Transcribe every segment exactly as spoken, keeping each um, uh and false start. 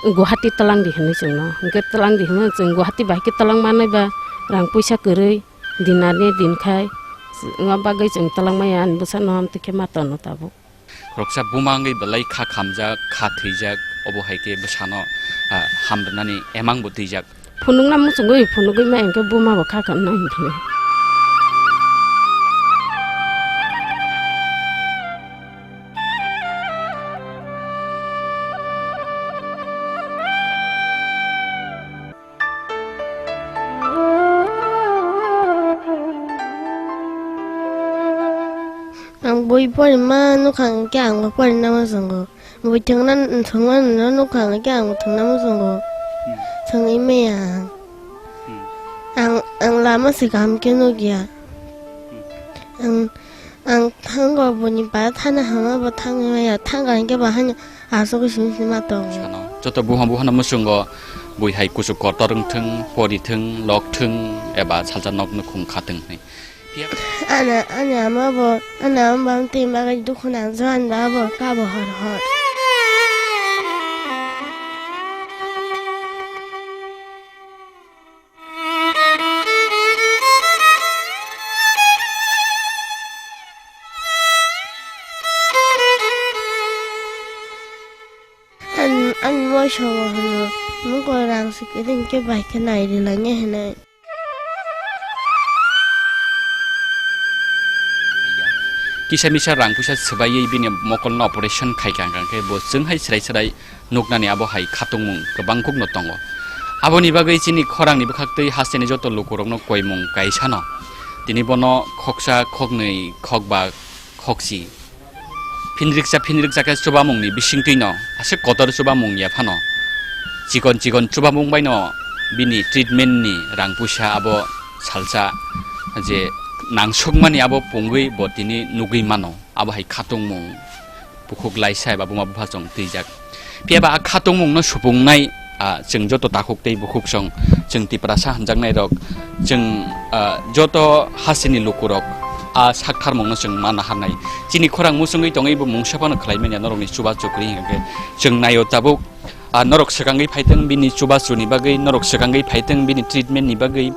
Guwahati twlang di hinwi chwngno. Hwnkhe twlang di hinwi chwng Guwahati bai khe twlang manwi ba rang puisa kwrwi dinani din khai. Wng bagwi chwng twlang maya ani bwsano amtwi khe ma tono tabuk. Khoroksa buma wngwi belai kha khamjak, kha thwijak, obo hai khe bwsano, ah, hamrwnani emang bo twijak. Phunukna muchungwi phunugwi ma hwnkhe buma bo kha khamna hwnkhe. Ang bui porima nukha hwnkhe ang bo porina muchungo. Bui thwngna, thwngna nukha hwnkhe ang bo thwngna muchungo. Hmm. Thwngwi maya ang. Hmm. Ang, ang lama se kaham khe nukya. Hmm. Ang, ang thango buni para thana hama bo thangwi maya. Thanga hwnkhe bo haino asugwi simi sima tongo. Sano. Joto buha buhano muchungo bui hai kuchuk kotor wngthwng, porithwng, lokthwng eba salsa nok nukhung khathwng hinwi. Phiya Ani, ani ama bo, ani ama bo twi bagwi dukhu nang, joan ba bo kabo hor hor. Ani, ani moso bo hwnwi, "Nokho rang se kwrwi hwnkhe bai khe nai rwlai nai," hwnwi. Kisa misa rang puisa swbaiwi bini mokolno operation khaikha, hwnkhe bo chwng hai srai srai nuknani abo hai khatungmung kwbangkukno tongo. Aboni bagwi chini khorangni bwkhaktwi hasteni joto lukurokno koimung kaisano. Tini bono khoksa, khoknwi, khokba, khokchi. Phinriksa phinriksa khe chubamungni bisingtwino aswk kotor chubamung ya phano, chikon chikon chubamung baino bini treatment ni rang puisa abo salsa je nangsukmani abo pungwi bo tini nugwi mano, abo hai khatungmung bukhuk laisa eba buma bupha chwng twijak. Phiya ba a khatungmungno supungnai, ah, chwng joto takhuk tei bukhuk song, chwng Tiprasa hwnjaknai rok, chwng, ah, joto hasteni lukurok a saktharmungno chwng ma naharnai. Chini khorang muchungwi tongwi bo mungsa phano khlai manya norokni chubachu kwrwi hwnkhe chwng naio tabuk, ah, norok swkangwi phaitwng bini chubachuni bagwi, norok swkangwi phaitwng bini treatment ni bagwi.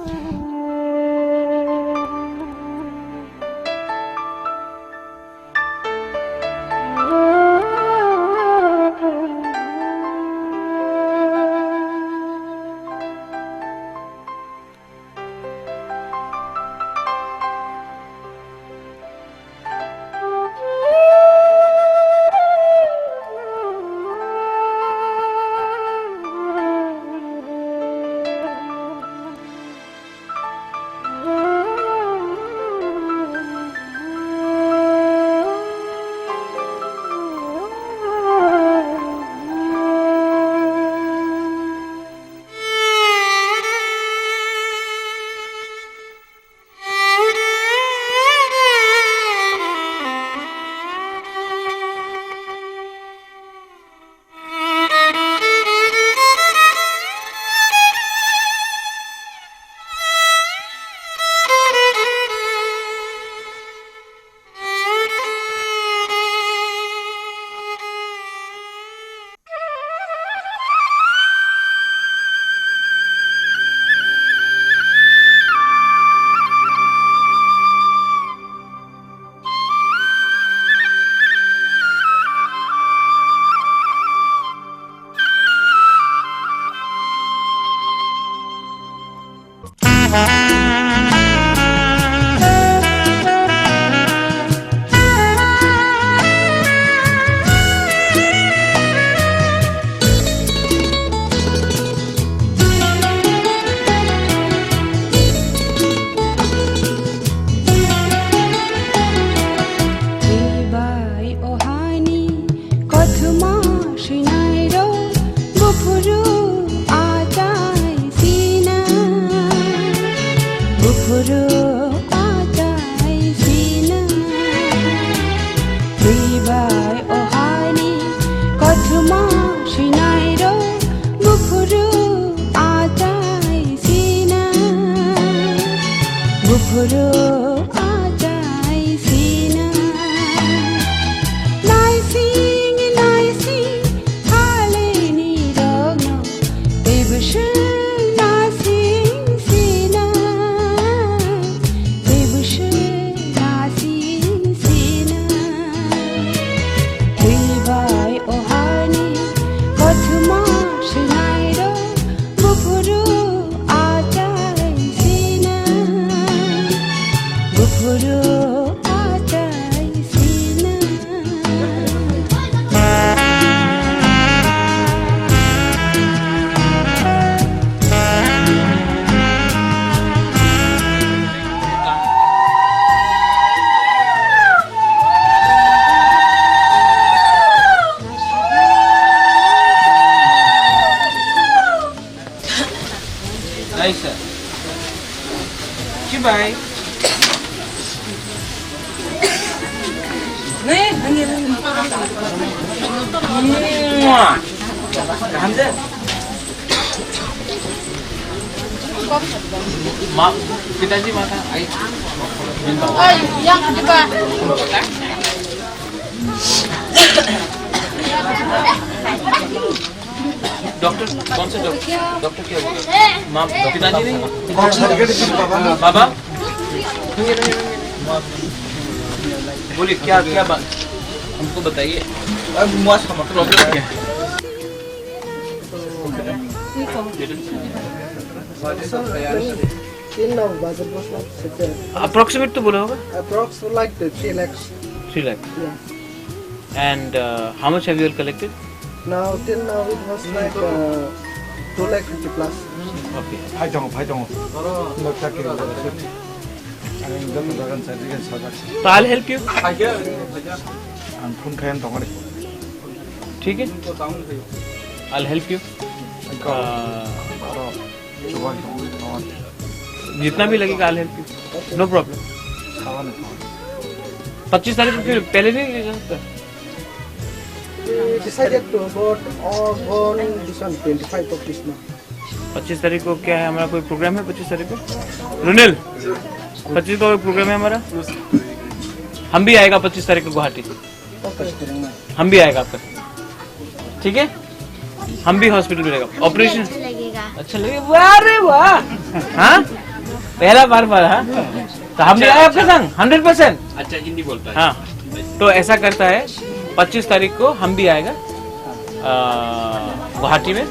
Nice, sir. Goodbye. Mwah. Kaham de? Ma, पिताजी माता आई। Oi, yang kedua. Doctor, कौन सा doctor? Doctor क्या बोला? माँ, पिताजी नहीं? बाबा? बोलिए, क्या, क्या बात? हमको बताइए। प्रॉब्लम क्या है? Till now, budget was like, approximate तो बोला होगा। Approx like the three lakhs। Three lakh। Yeah। And uh, how much have you all collected? Now, till now, it was like uh, two lakh fifty plus. Okay. Phai tongo, phai tongo. Ang joto jagan sajak. तो I help you. Ang phone khayan tongore. ठीक है, I help you. Ang ko. Uh, जितना भी लगेगा, I help you. No problem. पच्चीस तारीख को फिर पहले नहीं ले जा सकता? We decided to go, uh, go on this one, twenty-five of this month. पच्चीस तारीख को क्या है हमारा, कोई प्रोग्राम है पच्चीस तारीख को? रुनेल, पच्चीस को कोई प्रोग्राम है हमारा? हम भी आएगा पच्चीस तारीख को गुवाहाटी। हम भी आएगा आपका, ठीक है? हम भी हॉस्पिटल में रहेगा। ऑपरेशन अच्छा लगेगा। अच्छा लगेगा। वाह रे वाह। हाँ, पहला बार बार। हाँ, तो हम भी आए आपके संग। Hundred percent. अच्छा, हिंदी बोलता है। हाँ, तो ऐसा करता है, पच्चीस तारीख को हम भी आएगा। गुवाहाटी में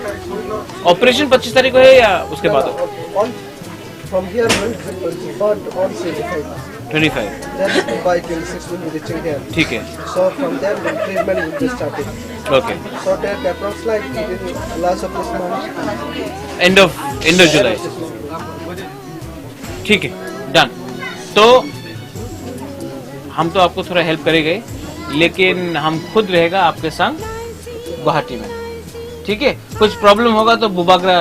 ऑपरेशन पच्चीस तारीख को है या उसके बाद? From here, but on twenty-five. Twenty five. Then by twenty-six, we'll be reaching here. ठीक है। So from there, the treatment will be started. Okay. So that approx like in last of this month. End of, end of July. ठीक है, डन। तो हम तो आपको थोड़ा हेल्प करेंगे, लेकिन हम खुद रहेगा आपके संग गुवाहाटी में। ठीक है, कुछ प्रॉब्लम होगा तो बुबागरा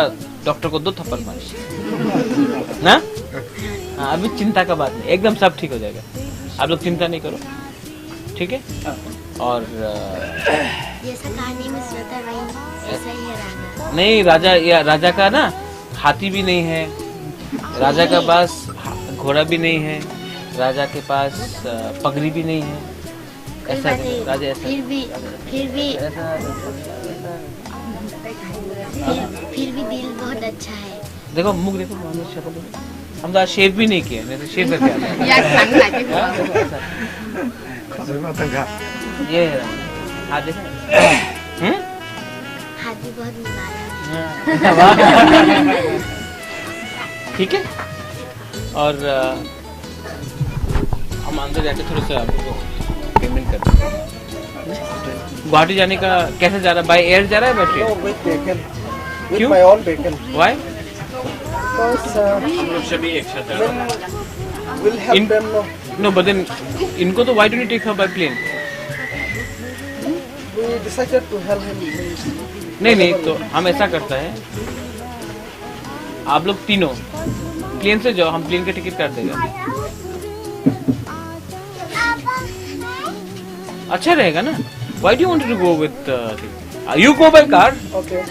डॉक्टर को दो थप्पड़ मार ना। हाँ, अभी चिंता का बात नहीं, एकदम सब ठीक हो जाएगा। आप लोग चिंता नहीं करो, ठीक है? और अ, जैसा कहानी में सोता भाई, ऐसा ही है राजा। नहीं, राजा, या राजा का ना हाथी भी नहीं है, राजा का पास हा- घोड़ा भी नहीं है, राजा के पास अ, पगड़ी भी नहीं है। ऐसा राजा ऐसा फिर भी, फिर भी, फिर, फिर भी दिल बहुत अच्छा है। देखो, मुख देखो, हम लोग शक्ल देखो। हम तो आज शेव भी नहीं किए, नहीं तो शेव करके आते हैं। यार, खाने लागे। ये हाथ देखो। हम्म? हाथ भी बहुत मुलायम है। ठीक है। और अ, हम अंदर जाके थोड़ा सा आपको पेमेंट कर देंगे। गुवाहाटी जाने का कैसे जा रहा है? बाय एयर जा रहा है, by train? No, with vehicle. With क्यों? My own vehicle. Why? Because uh, हम लोग सभी एक साथ जा रहे हैं। We'll help them, no? No, but then इनको तो why don't you take her by plane? We decided to help him. नहीं नहीं, तो हम ऐसा करता है, आप लोग तीनों प्लेन से जाओ, हम प्लेन का टिकट काट देगा। अच्छा रहेगा ना? Why do you want to go with uh, you go by car? Okay.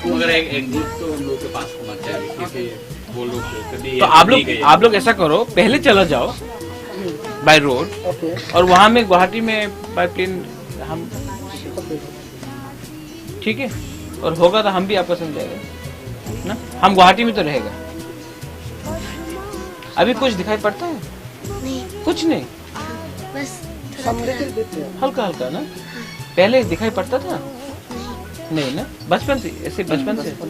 मगर एक एक ग्रुप तो हम लोग के पास होना चाहिए, क्योंकि वो लोग कभी तो आप लोग आप लोग ऐसा करो, पहले चला जाओ बाय रोड। Okay. और वहाँ में गुवाहाटी में बाय प्लेन हम ठीक है, और होगा तो हम भी आपका संग जाएगा ना, हम गुवाहाटी में तो रहेगा। अभी कुछ दिखाई पड़ता है? नहीं। कुछ नहीं। बस थोड़ा थोड़ा। हल्का हल्का ना। पहले दिखाई पड़ता था? नहीं। नहीं ना, बचपन से, ऐसे बचपन से। तो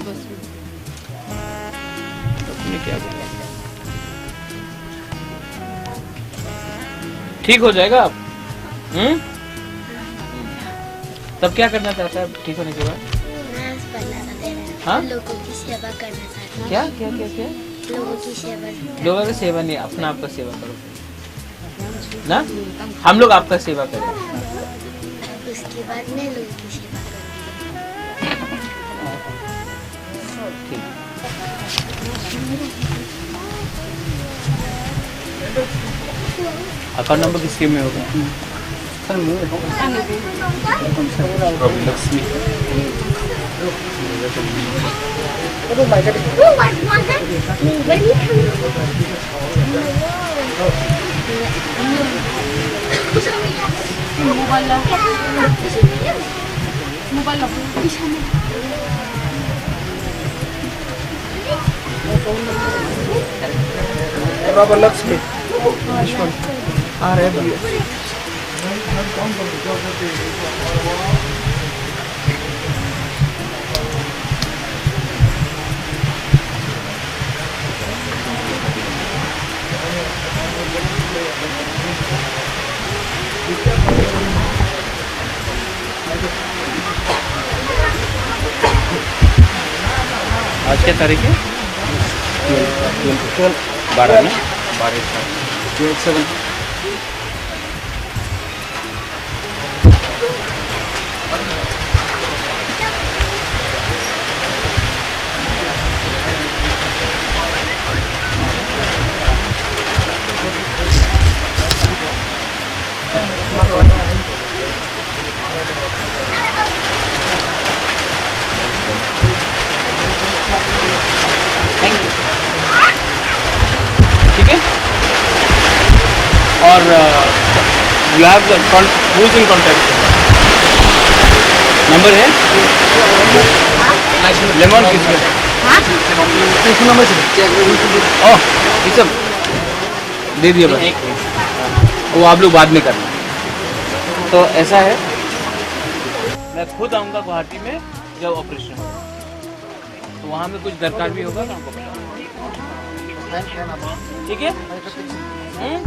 तुमने क्या बोला? ठीक हो जाएगा आप? हम्म? तब क्या करना चाहता है ठीक होने के बाद? मैं बस पढ़ना चाहते हैं। हाँ? लोगों की सेवा करना चाहते हैं। क्या, क्या, क्या, क्या? लोगों की सेवा। लोगों की सेवा नहीं, अपना आपका सेवा करो। ना? हम लोग आपका सेवा करें। उसके बाद मैं लोगों की सेवा करूँगी। ठीक। अकाउंट नंबर किसके में होगा? सर, मुझे अकाउंट नंबर। लक्ष्मी। मोबाइल La. Mobailo. Raba Lakshmi. This one. R F U. आज क्या तारीख है? ट्वेल्व। बारह ना? बारह का। Twelve seven. ठीक है, और you have contact, who is in contact? Number है? लेमन किसमें? ओह, ये सब दे दिया बस। वो आप लोग बाद में करना। तो ऐसा है, मैं खुद आऊँगा गुवाहाटी में जब ऑपरेशन होगा, तो वहाँ में कुछ दरकार भी होगा तो हमको बताओ। ठीक है? हम्म?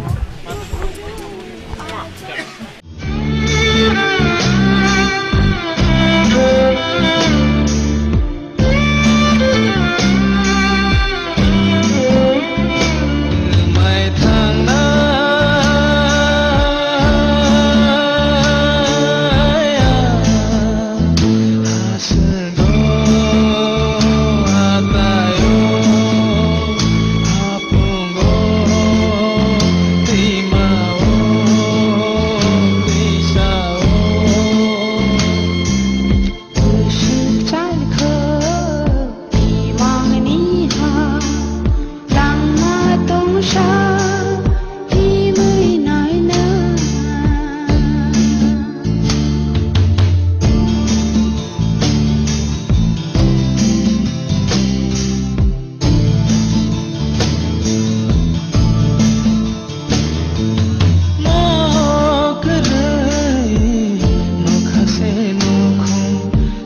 Nokha se nukhung,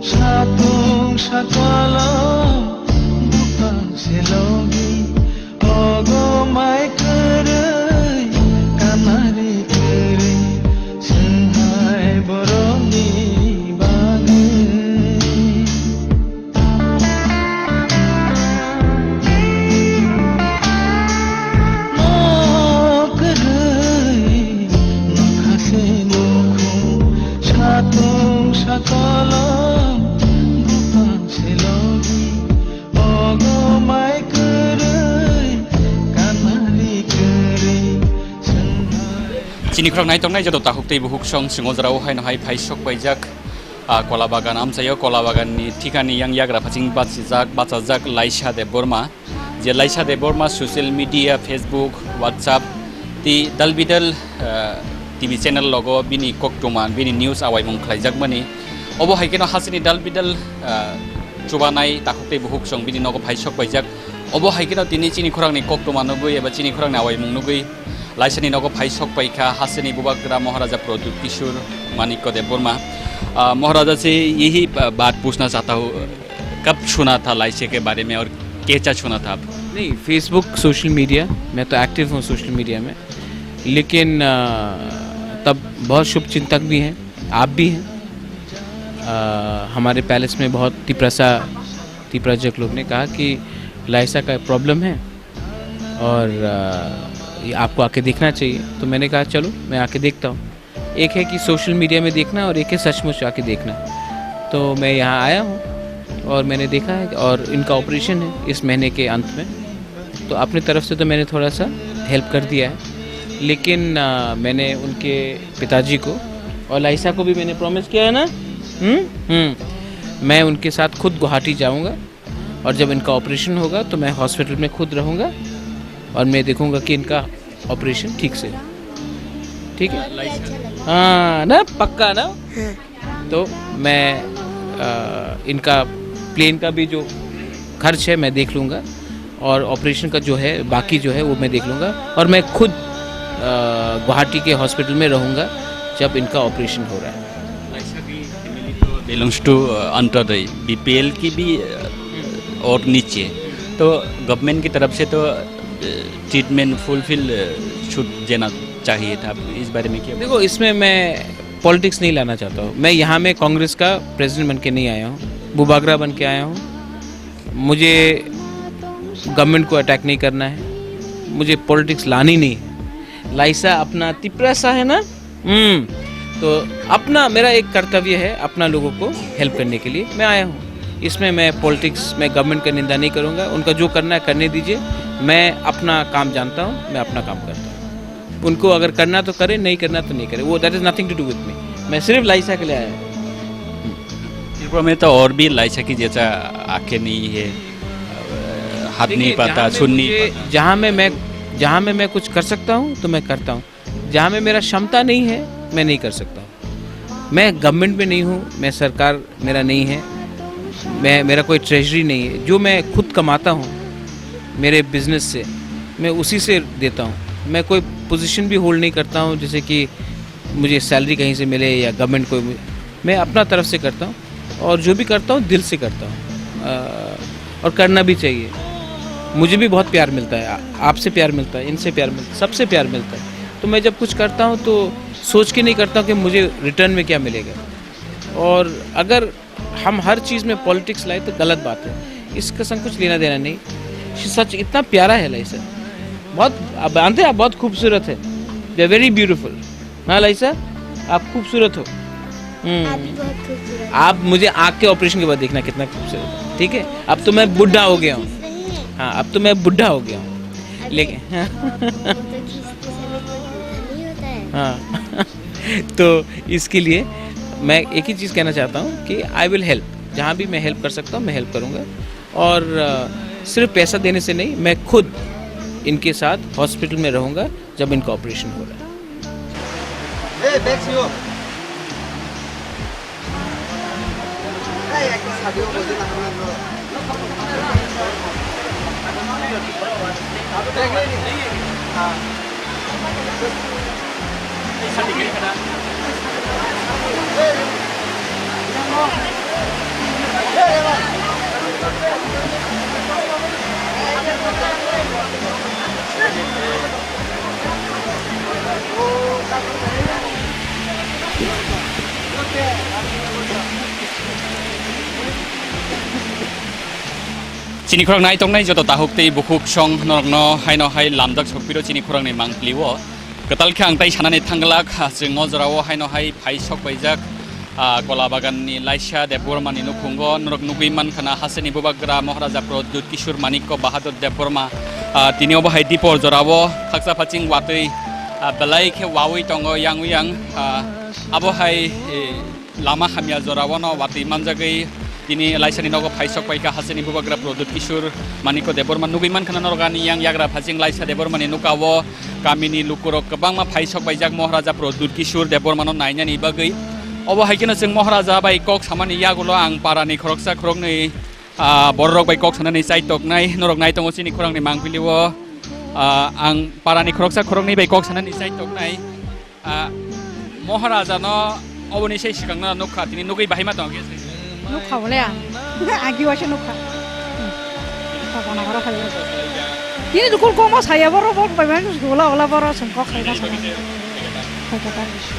sapung sakolom, bupang se logi, ogo mai kwrwi, kanari kwrwi, swnghai borokni bagwi. Chini khorang naitongnai joto takhuk tei bukhuk song chwng o jora o haino hai phai sok paijak. Ah, kola bagan amchaio, kola bagan ni thikani yang yagra phaching bachijak, bachajak Laisa Debbarma. Je Laisa Debbarma social media, Facebook, WhatsApp, tei dal bidal, ah, T V channel logo bini koktwma, bini news awaimung khlaijakmani. Obo hai kheno hasteni dal bidal, ah, chubanai takhuk tei bukhuk song bini nogo phai sok paijak. Obo hai kheno tini chini khorang ni koktwma nugwi eba chini khorang ni awaimung nugwi Laisani nogo phai sok paikha hasteni bubagra Maharaja Pradyut Kishore Manikya Debbarma. Ah, Maharaja se यही बात पूछना चाहता हूँ, कब सुना था लाइसे के बारे में और कैसा सुना था आप? नहीं, Facebook, सोशल मीडिया, मैं तो एक्टिव हूँ सोशल मीडिया में। लेकिन अ, तब बहुत शुभ चिंतक भी हैं, आप भी हैं। अ, हमारे पैलेस में बहुत तिपरासा, तिपराजक लोग ने कहा कि लाइसा का प्रॉब्लम है और अ, ये आपको आके देखना चाहिए। तो मैंने कहा, "चलो, मैं आके देखता हूँ।" एक है कि सोशल मीडिया में देखना और एक है सचमुच आके देखना। तो मैं यहाँ आया हूँ और मैंने देखा है और इनका ऑपरेशन है इस महीने के अंत में। तो अपनी तरफ से तो मैंने थोड़ा सा हेल्प कर दिया है, लेकिन अ, मैंने उनके पिताजी को और लाइसा को भी मैंने प्रॉमिस किया है ना, हम्म, हम्म, मैं उनके साथ खुद गुवाहाटी जाऊँगा और जब इनका ऑपरेशन होगा तो मैं हॉस्पिटल में खुद रहूँगा और मैं देखूँगा कि इनका ऑपरेशन ठीक से हो। ठीक है? हाँ, ना? पक्का ना? तो मैं अ, इनका प्लेन का भी जो खर्च है मैं देख लूँगा और ऑपरेशन का जो है बाकी जो है वो मैं देख लूँगा और मैं खुद अ, गुवाहाटी के हॉस्पिटल में रहूँगा जब इनका ऑपरेशन हो रहा है। लाइसा भी फैमिली तो बिलोंग्स टू अंत्योदय बीपीएल की भी अ, और नीचे, तो गवर्नमेंट की तरफ से तो ट्रीटमेंट फुलफिल छूट देना चाहिए था। इस बारे में क्या? देखो, इसमें मैं पॉलिटिक्स नहीं लाना चाहता हूँ। मैं यहाँ में कांग्रेस का प्रेसिडेंट बन के नहीं आया हूँ, बुबागरा बन के आया हूँ। मुझे गवर्नमेंट को अटैक नहीं करना है, मुझे पॉलिटिक्स लानी नहीं है। लाइसा अपना तिपरासा है ना, हम्म, तो अपना, मेरा एक कर्तव्य है अपना लोगों को हेल्प करने के लिए मैं आया हूँ। इसमें मैं पॉलिटिक्स, मैं गवर्नमेंट का निंदा नहीं करूँगा, उनका जो करना है करने दीजिए। मैं अपना काम जानता हूँ, मैं अपना काम करता हूँ। उनको अगर करना तो करे, नहीं करना तो नहीं करे, वो, that is nothing to do with me। मैं सिर्फ लाइसा के लिए आया हूँ। त्रिपुरा में तो और भी लाइसा की जैसा आंखें नहीं है, हाथ नहीं देखिए, पाता, जहाँ में सुन नहीं मुझे, पाता। जहाँ में मैं, जहाँ में मैं कुछ कर सकता हूँ तो मैं करता हूँ, जहाँ में मेरा क्षमता नहीं है मैं नहीं कर सकता हूँ। मैं गवर्नमेंट में नहीं हूँ, मैं सरकार मेरा नहीं है, मैं, मेरा कोई ट्रेजरी नहीं है। जो मैं खुद कमाता हूँ मेरे बिजनेस से, मैं उसी से देता हूँ। मैं कोई पोजीशन भी होल्ड नहीं करता हूँ, जैसे कि मुझे सैलरी कहीं से मिले या गवर्नमेंट कोई मुझे, मैं अपना तरफ से करता हूँ और जो भी करता हूँ दिल से करता हूँ। अ, और करना भी चाहिए। मुझे भी बहुत प्यार मिलता है, आ-, आपसे प्यार मिलता है, इनसे प्यार मिलता है, सबसे प्यार मिलता है। तो मैं जब कुछ करता हूँ तो सोच के नहीं करता हूँ कि मुझे रिटर्न में क्या मिलेगा। और अगर हम हर चीज़ में पॉलिटिक्स लाए तो गलत बात है, इसका संग कुछ लेना देना नहीं। सच इतना प्यारा है लाइसा, बहुत, आप जानते हैं, आप बहुत खूबसूरत है, they are very beautiful। हाँ लाइसा, आप खूबसूरत हो। हम्म। आप भी बहुत खूबसूरत हो। आप मुझे आँख के ऑपरेशन के बाद देखना कितना खूबसूरत है, ठीक है? अब तो मैं बूढ़ा हो गया हूँ। हाँ, अब तो मैं बूढ़ा हो गया हूँ। अरे, लेकिन वो तो खींचते समय कोई बूढ़ा नहीं होता है। हाँ। तो इसके लिए मैं एक ही चीज़ कहना चाहता हूँ कि I will help, जहाँ भी मैं हेल्प कर सकता हूँ मैं हेल्प करूँगा। और अ, सिर्फ पैसा देने से नहीं, मैं खुद इनके साथ हॉस्पिटल में रहूँगा जब इनका ऑपरेशन हो रहा है। Chini khorang nai tongnai joto tahuk tei bukhuk song norokno haino hai lamjak sokpiro chini khorangni mangpili o. Kwtal khe ang tai sanani thangglak, chwng o jorao haino hai phai sok paijak, ah, Kola Baganni Laisa Debbarmani nukhungo norok nugwi mankha na hasteni bubagra Maharaja Pradyut Kishore Manikya Bahadur Debbarma, ah, tini obo hai dipor jorao khaksa phaching watwi, ah, belai khe wawi tongo yang yang, ah, abo hai, eh, lama hamya jorao no watwi manjagwi tini Laisani nogo phai sok paikha hasteni bubagra Pradyut Kishore Manikya Debbarma nugwi mankha na norok ani yang yagra phaching Laisa Debbarmani nukao kamini lukurok kwbangma phai sok paijak Maharaja Pradyut Kishore Debbarmano nainani bagwi. Obo hai kheno chwng Maharaja bai kok samani yagulo ang parani khoroksa khoroknwi, ah, bororok bai kok sanani chaitoknai, norok nai tongo chini khorangni mangpili o, ah, ang parani khoroksa khoroknwi bai kok sanani chaitoknai. Ah, Maharaja no oboni sei swkang no nukha, tini nugwi bahai ma tongo khe se. Nukha bole ang. Agi waisa nukha. Hmm. Nukha kono horo khai. Nini dukul komo saya boro bok bai bai gola gola boro song kok sai na sana.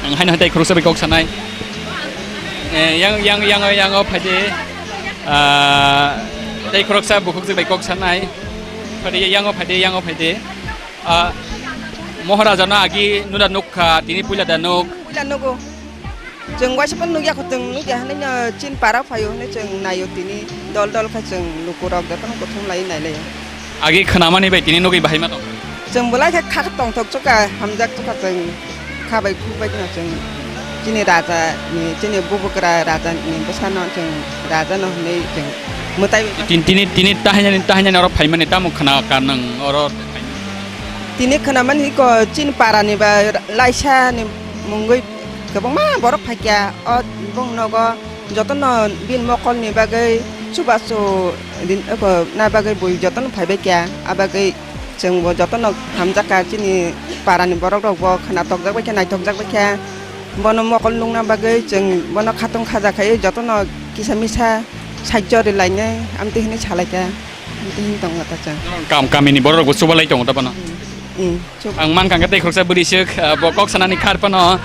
Ang haino tei khoroksa bai kok sanai. Eh, yang, yang, yang, yang o phaidi. Ah, tei khoroksa bukhuk jwk bai kok sanai. Phaidi yang o phaidi, yang o phaidi. Ah, Moharaja no agi nuna nukha, tini puila da nuk. Puila nugo. Chwng waisa phano nukya kho, chwng nukya hinwi no chini para phaio hinwi chwng naio tini dol dol khe chwng lukurok jotono kuthum lai nailaio. Agi khwnamani bai tini nugwi bahai ma tong? Chwng belai khe kha tongthok chukha, hamjak chukha chwng kha bai khuk bai kheno chwng chini raja ni, chini bubagra raja ni bwsano chwng raja no hinwi chwng mwtai bai. Tin-, tini, tini tahainani, tahainani oro phaimani tamo khna ka nwng oro? Tini khwnamani ko chini para ni ba laisa ni mungwi kwbangma borok phaikya o bong nogo, jotono bini mokolni bagwi chubachu rin-, oko na bagwi bui jotono phaibaikya, a bagwi chwngbo jotono hamjakha, chini parani borokrokbo khwna tokjak baikha, naithokjak baikha, bono mokol nukna bagwi chwng bono khatung khaja khai jotono kisa misa sahajyo rilainai amtwi hinwi salaikha, amtwi hinwi tongo ta chwng. Kam-, kamini borokrokbo chubalai tongo ta bono? Mm, mm. Ang mankha khe tei khoroksa bwrwiswk, ah, bo kok sanani khar phano,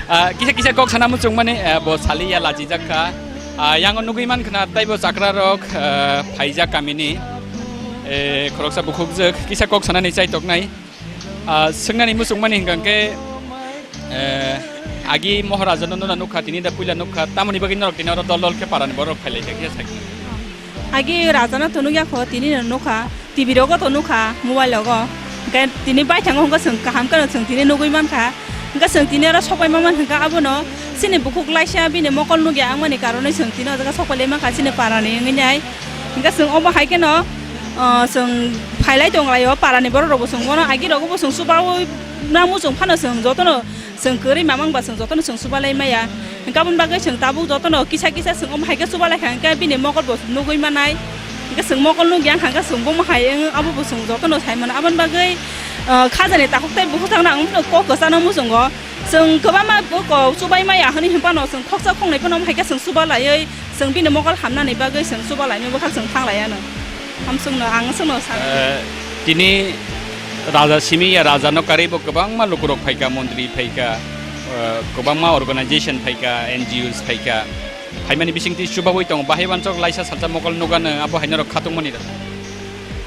ah, kisa kisa kok sana muchungmani, ah, bo saliya lachijak kha. Ah, yango nugwi mankha na tei bo chakrarok, ah, phaijak kamini, eh, khoroksa bukhukjwk kisa kok sanani chaitoknai. Ah, swngnani muchungmani hwnkha khe, eh, agi Moharaja no nuna nukha, tini da puila nukha, tamoni bagwi norok tini oro dol dol khe parani borok phailaikha kisa sai. Agi raja no to nukya kho, tini no nukha, T V rogo to nukha, mobile rogo. Hwnkhe tini baithango hwnkhe chwng kaham kheno chwng tini nugwi mankha. Hwnkhe chwng tini oro sokpai ma mankha abono chini bukhuk laisa bini mokol nukya wngmani karonwi chwng tini o jaga sokpai lai mankha chini parani wngwi nai. Hwnkhe chwng omo hai kheno, ah, chwng phailai tonglaio parani borok rokbo chwng bono agi rogo bo chwng chubaui nang muchung phano chwng jotono Chwng kwrwi mamang ba chwng jotono chwng chubalai maya. Hwnkhe aboni bagwi chwng tabuk jotono kisa kisa chwng omo hai khe chubalai kha hwnkhe bini mokol bo nugwi manai. Hwnkhe chwng mokol nukya wngkha hwnkhe chwng bomo hai wng abo bo chwng jotono sai mano. Aboni bagwi, ah, khajani takhuk tei bukhuk thangno ang phano kok kwchangno muchungo. Chwng kwbangma bo kok chubai maya hwnwi hwn phano chwng khoksa khoknwi phano omo hai khe chwng chubalaiwi chwng bini mokol hamnani bagwi chwng chubalainwi bwkhak chwng thanglaianw. Hamsungno, ang chwngno sa. Eh, tini raja simi ya raja no karwi bo kwbangma lukurok phaikha, montri phaikha, eh, kwbangma organization phaikha, N G Os phaikha. Phaimani bisingtwi chubaui tongo, bahai wansok laisa salsa mokol nukgano abo hai norok khatungmani da?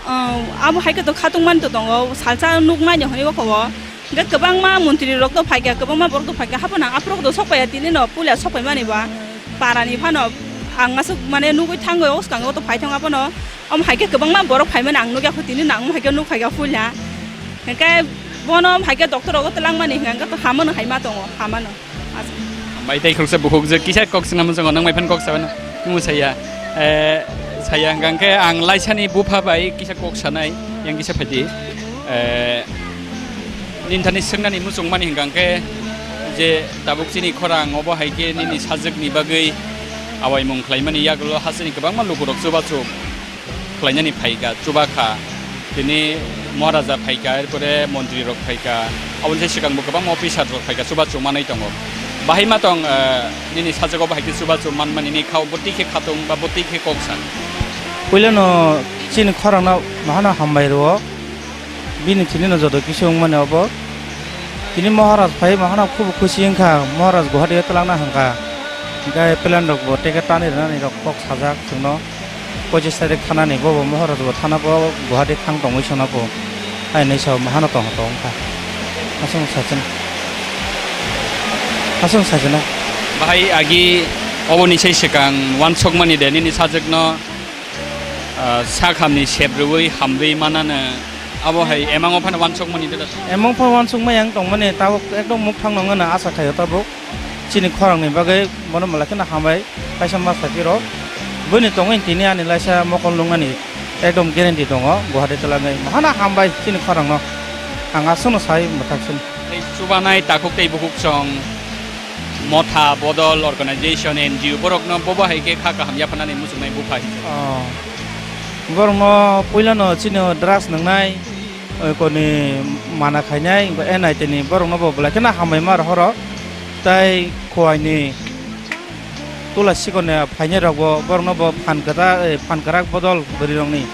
Oh, abo hai khe to khatungmani to tongo, salsa nukmani hwnwi bo kho. Hwnkhe kwbangma montri rok to phaikha, kwbangma borok to phaikha, haphano ang aphuru to sokpaiya tini no puila sokpaimani ba parani phano ang aswk mane nugwi thango o swkango to phaithang abono. Omo hai khe kwbangma borok phaimani ang nukya kho tini no ang hai khe nuk phaikha puila. Hwnkhe bono hai khe doctor rogo twlangmani hwnkhe to hamano hai ma tongo, hamano. Hambai tei khoroksa bukhuk je kisa kok swnam swngo nang mai phan kok sabana. Nung saya, eh, saya hwnkha khe ang laisani bupha bai kisa kok sanai yang kisa phaidi. Eh, nini thani swngnani muchungmani hwnkha khe je tabuk chini khorang obo hai khe nini sajwkni bagwi awaimung khlaimani yagulo hasteni kwbangma lukurok chubachu khlainani phaikha, chubakha. Tini Maharaja phaikha, erpore montri rok phaikha. Aboni se swkangbo kwbangma officer rok phaikha, chubachu manwi tongo. Bahai ma tong, eh, nini sajwk obo hai khe chubachu manmani ni kha, bwtwi khe khatung ba bwtwi khe kok sa? Puilano chini khorangno mahano hambai rwo. Bini thinino joto kisa wngmani obo. Tini Maharaj phai mahano khubu khusi wngkha, Maharaj Guwahati o twlangna hwnkha. Hwnkhe plan rokbo teke tanwi rwnani rok kok sajak chwngno. Pochis tarik thanani bobo Maharaj bo thana bo Guwahati thang tongwi sona bo. Hai hinwi sao mahano tong tong wngkha. Aswk sachwng. Aswk sachwng na. Bahai agi oboni sai swkang wansokmani de nini sajwkno, ah, sakhamni sep rwui hamrwi manano, abo hai emango phano wansukmani de. Emang phano wansukmai ang tongmani, tabuk ekdom mukthang nongno asa khaio tabuk. Chini khorangni bagwi bono mwla kheno hambai, kaisa ma sakirok. Buini tongwi tini ani laisa mokol nuknani ekdom guarantee tongo, Guwahati twlangwi. Mahano hambai chini khorangno. Ang aswkno sai mwthaksin. Tei chubanai takhuk tei bukhuk song. Motha, Bodol, Organization, N G O, borokno bobo hai khe kha kaham yapharnani muchungnai bupha hinwi. Oh. Borokno puilano chini drugs nwngnai, oi koni mana khainai, N I T ni borokno bo belai kheno hambai ma rohoro. Tai Khowaini Tula Sikoni phainai rokbo borokno bo phan kwta-, eh, phan kwrak bodol bwrwirokni.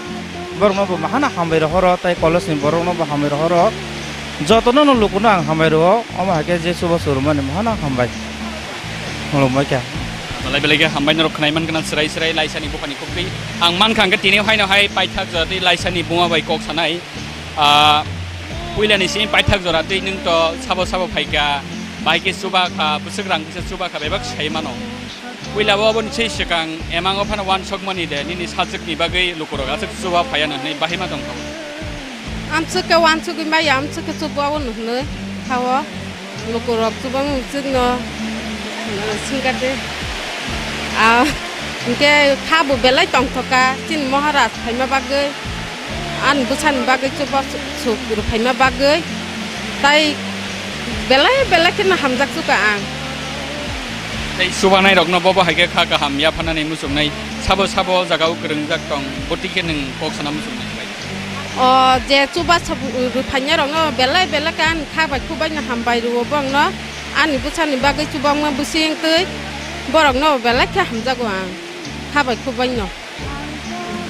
Borokno bo mahana hambai rohoro, tei college ni borokno bo hambai rohoro. Jotono no lukuno ang hambai rwo, omo hai khe je chubachu rwmani mahana hambai. Khulumbai kha. Belai belai khe hambai norok khwnai mankha na chwrai chwrai Laisani buphani khuktwi. Ang mankha hwnkhe tini haino hai paithak jora tei Laisani buma bai kok sanai. Ah, puilani simi paithak jora tei nwng to sabo sabo phaikha, bahai khe chubakha, bwswk rang kisa chubakha, bebak sai mano. Puila o aboni sei swkang emango phano uansukmani de, nini sajwkni bagwi lukurok aswk chuba phaiya nw hwnwi bahai ma tongkha. Amswk khe uansugwi maya, amswk khe chuba o nw hwnwi thaio. Lukurok chuba mung chwkno, uh, swngkha de. Ah, hinkhe kha bo belai tongthokha, chini Maharaj phaima bagwi. Ani bwsani bagwi chuba su-, suk rwphaima bagwi tai belai belai kheno hamjak chuka ang. Tei chubanai rokno bobo hai khe kha kaham yaphanani muchungnai sabo sabo jagao kwrwngjak tong, bwtwi khe nwng kok sana muchungnai bai? O je chuba sab-, rwphaina rokno belai belai khe ani kha bai khuk bai no hambai rwo bongno, ani bwsani bagwi chubangma bwswng twi borokno belai khe hamjago ang kha bai khuk bai no.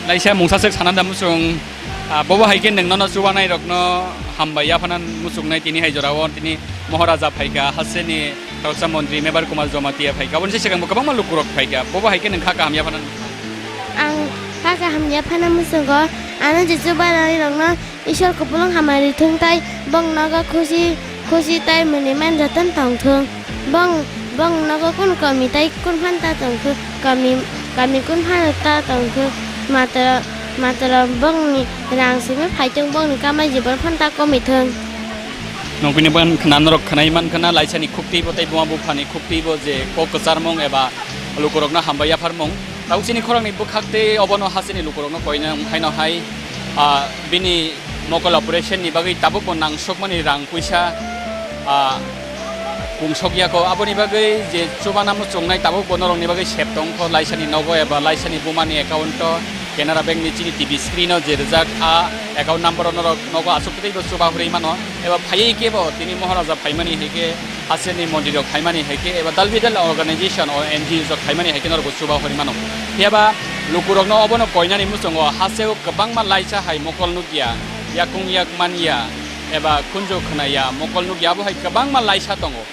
Laisa mungsa swk sana da muchung, ah, bobo hai khe nwng nono chubanai rokno hambai yaphanan muchungnai tini hai jorao tini Maharaja phaikha, hasteni khoroksa montri Mebar Kumar Jamatia phaikha, aboni se swkang bo kwbangma lukurok phaikha, bobo hai khe nwng kha kaham yaphanan. Ang kha kaham yaphana muchungo, ano je chubanai rokno Ishwar kupulung hamari thung tai bong nogo khusi khusi tai mwnwi man joton tong thung. Bong, bong nogo kun komi tai kun phan ta tong thung, komi, komi kun phan ta tong thung. Matro, matro bongni rang simi phai thung, bongni kamai jibon phan ta komi thung. Nokni ban khna norok khwnai man khna Laisani khukti bo tei buma buphani khukti bo je kok kwcharmung eba lukurokno hambai yapharmung. Tabuk chini khorangni bwkhak tei obono hasteni lukurokno koina haino hai, ah, bini mokol operation ni bagwi tabuk bo nangsokmani rang puisa, ah, kungsok yako. Aboni bagwi je chubana muchungnai tabuk bo norokni bagwi sep tongkho Laisani nogo eba Laisani bumani account o Canara Bank ni chini T V screen o je rijak a account number o norok nogo aswk tei bo chuba hurwi mano eba phaiwi kebo tini Maharaja phaimani hai khe hasteni mondirok phaimani hai khe eba dal bidal organization o N G O rok phaimani hai khe norok bo chuba hori mano. Phiya ba lukurokno obono koinani muchungo hasteo kwbangma laisa hai mokol nukya, yakung yak manya eba khunju khwnaya mokol nukya, abo hai kwbangma laisa tongo.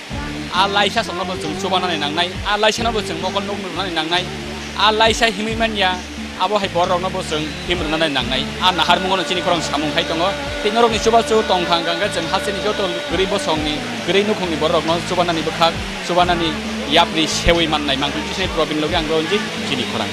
A laisa songno bo chwng chubanani nangnai, a laisano bo chwng mokol nuk nuknani nangnai, a laisa himwi manya. Abo hai borokno bo chwng himrwnani nangnai. A naharmungo no chini khorang samung hai tongo. Tei norokni chubachu tongkha hwnkha hwnkhe chwng hasteni joto kwrwi bosongni, kwrwi nukhungni borokno chubanani bwkhak, chubanani yapri sewi mannai. Mangpili Tisnai Probin logi ang Ronjit, chini khorang.